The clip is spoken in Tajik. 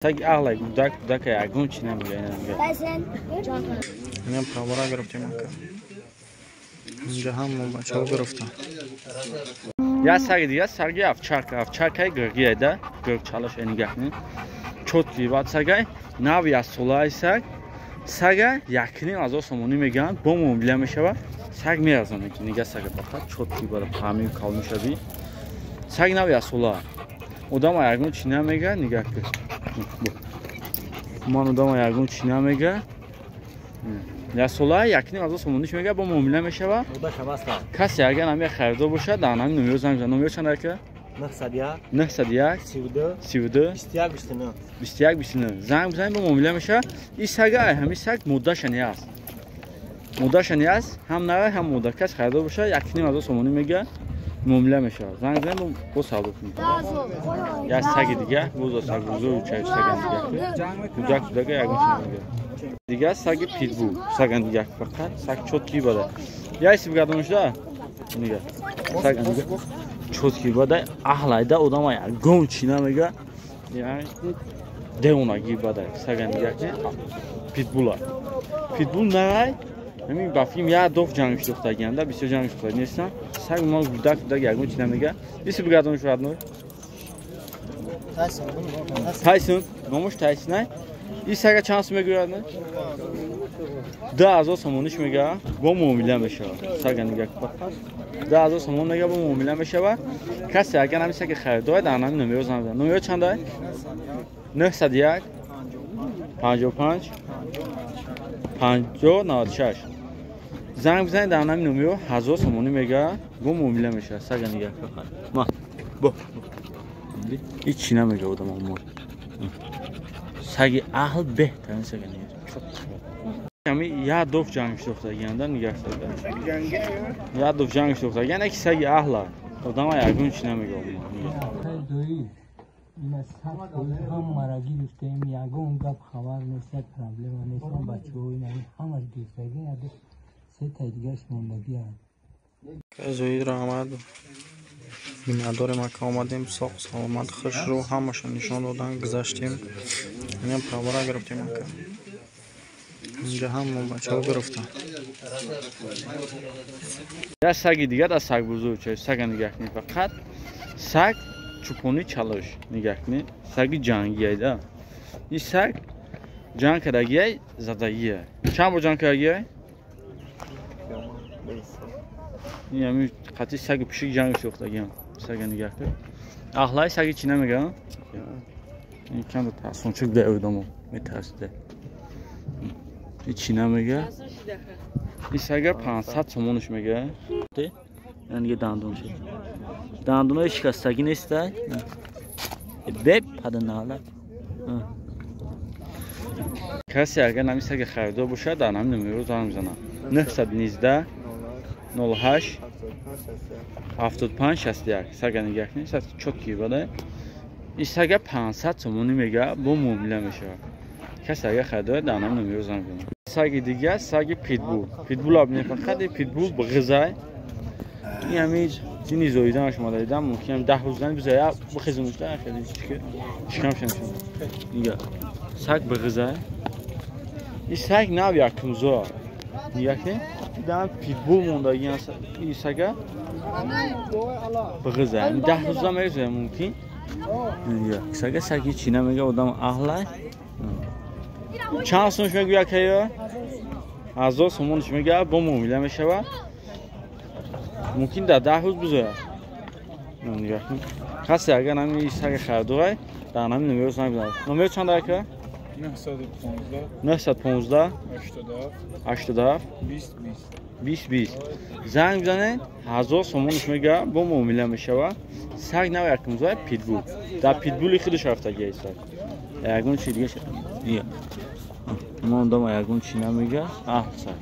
Саги аҳлай, гудак гудака, ягон чи намега. Инам правора гирифтем, ака. Инҷа ҳама бачаҳо гирифтан. Я саги дига, саги овчарка, овчаркаи гиргия да, гирг чалаш нигаҳ кунед. Чёткий бад сагай, нав яксолаи саг. Сага 1,5 ҳазор сомонӣ мегӯянд, бо муомила мешавад. Саг меарзонад, ки нига сага фақат чёткий бада, паҳмию калон шави. Саг нав яксола. Одама ягон чи намега, нигаҳ кун. Ман одама ягон чи намега. Яксола 1,5 ҳазор сомониш мега, бо муомила мешавад. Касе агар ҳамия харидор бошад, дар ҳамин номеро занг бизанад. Номеро чанд, ака? 901 901 32 32 21 29. 21 29. Занг бизанед, бо муомила мешавад. И сага, ҳамин саг моддаша не аст, моддаша не аст, ҳам навай, ҳам мода. Кас харидор бошад, 1,5 ҳазор сомонӣ мега, муомила мешавад. Занг бизанед, бо савдо кунед. Як саги дига, боз сагбузург, сага дига, кӯдак кӯдака, ягон чи намега. Дига саги питбул, сага нигаҳ, фақат саг чёткий бада. Я иси бигардон шуда, нига сага нига, чёткий бада, аҳлайда, одама ягон чи намега, девонагӣ бада. Сага нигаҳ, питбула, питбул нарай. Ҳамин ба филм як доф ҷанг шудохтагианда, бисёр ҷанг шудохтаги нестам. Саг ма гудак гудак, ягон чи намега. Иси бигардон шуд, ной Тайсон, номуш Тайсонай. И сага чанд сум мегӯяд? 2000 сомониш мега, бо муомила мешавад. Сага нигаҳ, 2000 сомон мега, бо муомила мешавад. Касе агар ҳамин саги харидорад, дар ҳамин номеро занг бизанад. Номеро чандай? 901 55 50 96. Занг бизанед дар ҳамин номеро, 1000 сомонӣ мега, бо муомила мешавад. Сага нигаҳ, ма бо ҳеҷ чӣ намега одам. Саги аҳл, беҳтарин сага. Ами як доф ҷанг шудохтагианда, нигаҳ, сага як доф ҷанг шудохтагиан, яки саги аҳла, одама ягон чӣ намега. Ина 100% ҳамаро гирифтем, ягон гап хабар нест, як проблема нест. Бачаҳо ина ҳамаш гирифтагӣ, сетаи дигараш мондагианд. Зоид, раҳмат, миннатдорем, ака. Омадем, соқ саломат, хушрӯ, ҳамаша нишон додан, гузаштем. Инам правора гирифтем, ака. Инҷа ҳама бачаҳо гирифтан. Я саги дига да, саг бузург, сага нигаҳ кунед, фақат саг чӯпони чалош, нигаҳ кунед, саги ҷангияй да. И саг ҷанг кардагиай, задагиай. Чанд бор ҷанг кардагиай? Ами қатъи саги пишик ҷанг шӯхтагиам. Сага нигаҳ кун, аҳлаи саги чӣ намегӯям, канда тарсончук да, одамо метарсида, чӣ намега. И сага 500 сомонаш мега. Янига дандон шуд, дандонои шикастагӣ неста, беб паданала. Касе агар нами саги харидор бошад, дар нами номеро занг мезанад: 919 08 75 61. Сага нигаҳ кунед, саг чёткий бада. И сага 500 сомонӣ мега, бо муомила мешавад. Касе агар харидорад, дар нами номеро занг бизанад. Саги дига, саги питбул. Питбул абне, фақат питбул ғизай. Ин ҳами зини зоиданаш омада дидам, мумкин 10 рӯз зани бизая бихезонушда, хеле шикам шамшам. Нига саг бигизай. И саг нав якумзоа, нигаҳ кунед, дан питбул мондаги. И сага бигизай, 10 рӯза мегузая мумкин. Сага, саги чӣ намега, одам аҳлай. Чанд сомонш мегӯя, кая? 1000 сомонш мега, бо муомила мешавад. Мумкин дар 10 рӯз бизояд. Касе агар нами саги харидорай, дар нами номеро занг бизанад. Номеро чанд, ака? 915 87 20 20. Занг бизанед, 1000 сомонш мега, бо муомила мешавад. Саг нав якумзоя, питбул, дар питбули худаш рафтагиай саг, ягон чи дига. Ман дома ягон чи намега, аҳл саг.